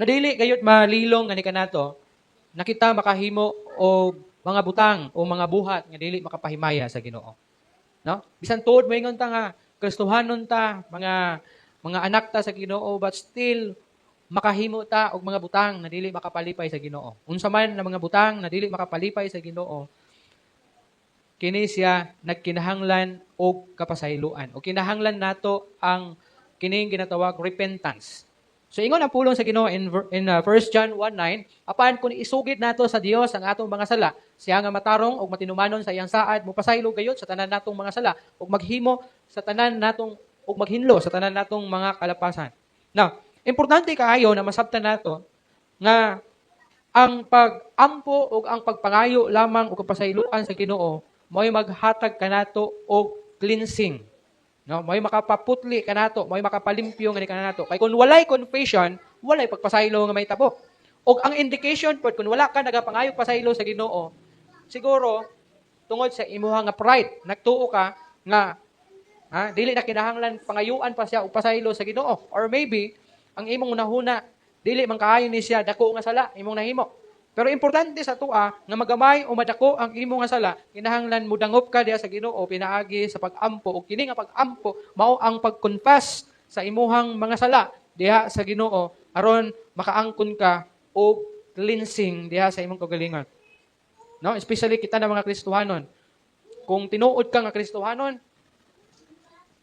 Nga dili gayud malilong nga ni kanato nakita makahimo og mga butang o mga buhat nga dili makapahimaya sa Ginoo. No? Bisan tuod moingon ta nga Kristohanon ta, mga anak ta sa Ginoo, but still makahimo ta og mga butang nga dili makapalipay sa Ginoo. Unsa man na mga butang na dili makapalipay sa Ginoo, kini siya nagkinahanglan og kapasayloan. O kinahanglan nato ang kining ginatawag repentance. So ingon ang pulong sa Ginoo in 1 John 1:9, apan kung isugid nato sa Dios ang atong mga sala, siya nga matarong ug matinumanon sa iyang saad, mopasaylo gayud sa tanan natong mga sala ug maghimo sa tanan natong ug maghinlo sa tanan natong mga kalapasan. Now, importante kaayo na masabtan nato nga ang pag-ampo ug ang pagpangayo lamang og kapasayloan sa Ginoo mo'y maghatag kanato og cleansing. No, mo'y makapaputli kanato, mo'y makapalimpyo ngani kanato. Kay kung walay confession, walay pagpasaylo nga mahitabo. Og ang indication pod kung wala ka nagapangayo pasaylo sa Ginoo, siguro tungod sa imuha nga pride, nagtuo ka nga ha, dili na kinahanglan pangayuan pa siya og pasaylo sa Ginoo. Or maybe ang imong hunahuna dili man kaayo ni siya dako nga sala imong nahimo. Pero importante sa atoa nga magamay o madako ang imo nga sala, kinahanglan mudangop ka diha sa Ginoo pinaagi sa pag-ampo, ug kini nga pag-ampo mao ang pag-confess sa imuhang mga sala diha sa Ginoo aron makaangkon ka og cleansing diha sa imong kaugalingon. No, especially kita na mga Kristohanon. Kung tinuod ka nga Kristohanon,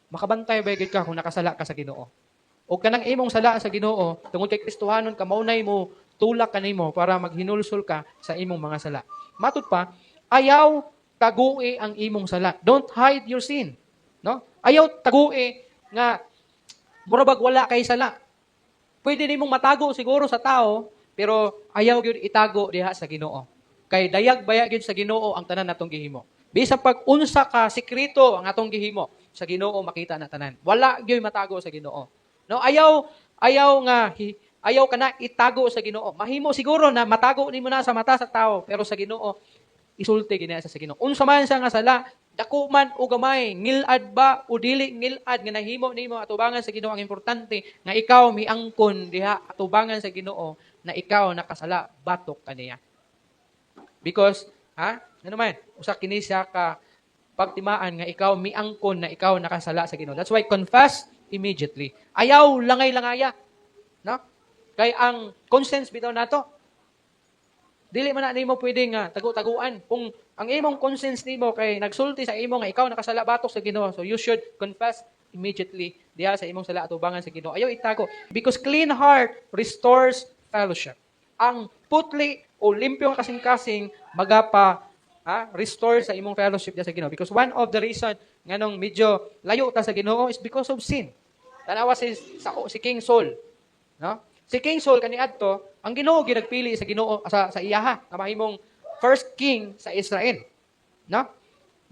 makabantay ba gyud ka kung nakasala ka sa Ginoo? O kanang imong sala sa Ginoo, tungod kay Kristohanon ka, maunay mo tulak kanimo para maghinulsol ka sa imong mga sala. Matud pa, ayaw tagui ang imong sala. Don't hide your sin. No? Ayaw tagui nga murabag wala kay sala. Pwede nimong matago siguro sa tao, pero ayaw gyud itago diha sa Ginoo. Kay dayag baya gyud sa Ginoo ang tanan natong gihimo. Bisan pag unsa ka sekreto ang atong gihimo, sa Ginoo makita na tanan. Wala gyud matago sa Ginoo. No, ayaw ayaw nga ayaw kana itago sa Ginoo. Mahimo siguro na matago nimo na sa mata sa tao, pero sa Ginoo isulti gid sa Ginoo. Unsa man siya nga sala, dako man o gamay, ngilad ba o dili ngilad nga nahimo nimo atubangan sa Ginoo, ang importante nga ikaw miangkon diha atubangan sa Ginoo na ikaw nakasala batok kaniya. Because, ha? Ano man, usa kini siya ka pagtimaan nga ikaw miangkon na ikaw nakasala sa Ginoo. That's why confess immediately. Ayaw langay-langaya. No? Kay ang conscience bitaw nato, dili man na nimo pwede nga tago-taguan. Kung ang imong conscience nimo kay nagsulti sa imo nga ikaw nakasala batok sa Ginoo, so you should confess immediately diha sa imong sala atubangan sa Ginoo. Ayaw itago because clean heart restores fellowship. Ang putli o limpyo nga kasing-kasing magapa ha, restore sa imong fellowship diha sa Ginoo. Because one of the reason nganong medyo layo ta sa Ginoo is because of sin. Tanawa si King Saul, no? Si King Saul kaniadto, ang Ginoo ginagpili sa Ginoo sa iyaha nga mahimong first king sa Israel. No?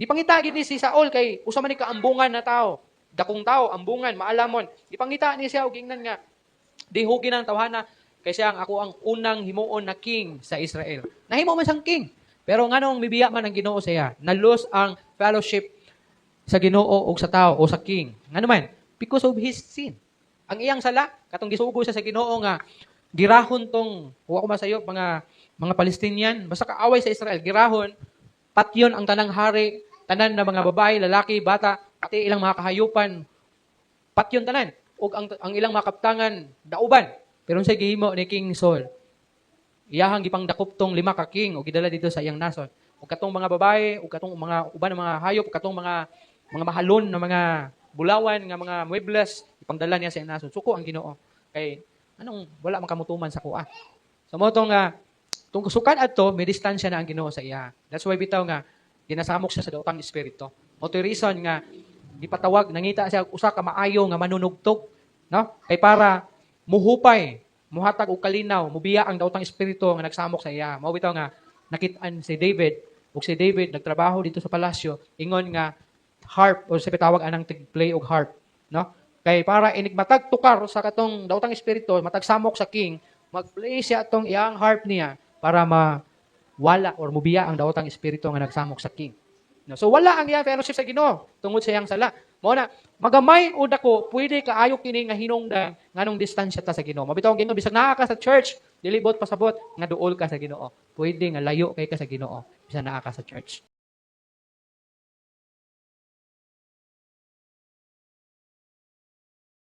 Gipangita gid ni si Saul kay usa man ni kaambungan na tao. Dakong tao, ambungan, maalamon. Gipangita ni siya og ingnan nga dihugi ng tawhana kay siya ang ako ang unang himuon na king sa Israel. Nahimo man siyang king. Pero nganong mibiya man ang Ginoo sa iya, na-lose ang fellowship sa Ginoo ug sa tao o sa king. Ngano man? Because of his sin. Ang iyang sala, katong gisugo siya sa Ginoo nga girahon tong, wa ko masayo, mga Palestinian, basta kaaway sa Israel, girahon, patyon ang tanang hari, tanan na mga babae, lalaki, bata, pati ilang mga kahayupan, patyon tanan ug ang ilang mga kaptangan dauban. Pero unsay gihimo ni King Saul? Iyahang gipangdakop tong lima ka king ug gidala dito sa iyang nasod. Ug katong mga babae, ug katong mga uban ng mga hayop, ug katong mga mahalon na mga bulawan nga mga muebles, ipangdala niya sa iyang nasod. Suko ang Ginoo. Kay anong wala man kamutuman sa kuha. So mao tong nga tung sukad adto may distansya na ang Ginoo sa iya. That's why bitaw nga ginasamok siya sa daotang espiritu. Mao to'y reason nga gipatawag, nangita siya og usa ka maayo nga manunugtog, no? Kay para muhupay, muhatag og kalinaw, mubiya ang daotang espiritu nga nagsamok sa iya. Mao bitaw nga nakit-an si David, ug si David nagtrabaho dito sa palasyo, ingon nga harp o sa pitawag anang tig-play og harp, no? Kay para inig matag tukar sa katong daotang espiritu, matag samok sa king, mag-play siya atong iyang harp niya para mawala or mubiya ang daotang espiritu nga nagsamok sa king. No? So wala ang iyang fellowship sa Ginoo tungod sa iyang sala. Mao na, magamay o dako, pwede kaayo kini nga hinungdan nganong distansya ta sa Ginoo. Mao bitaw ang Ginoo, bisag naa ka sa church, dili buot pasabot nga duol ka sa Ginoo. Pwede nga layo kay ka sa Ginoo bisan naa ka sa church.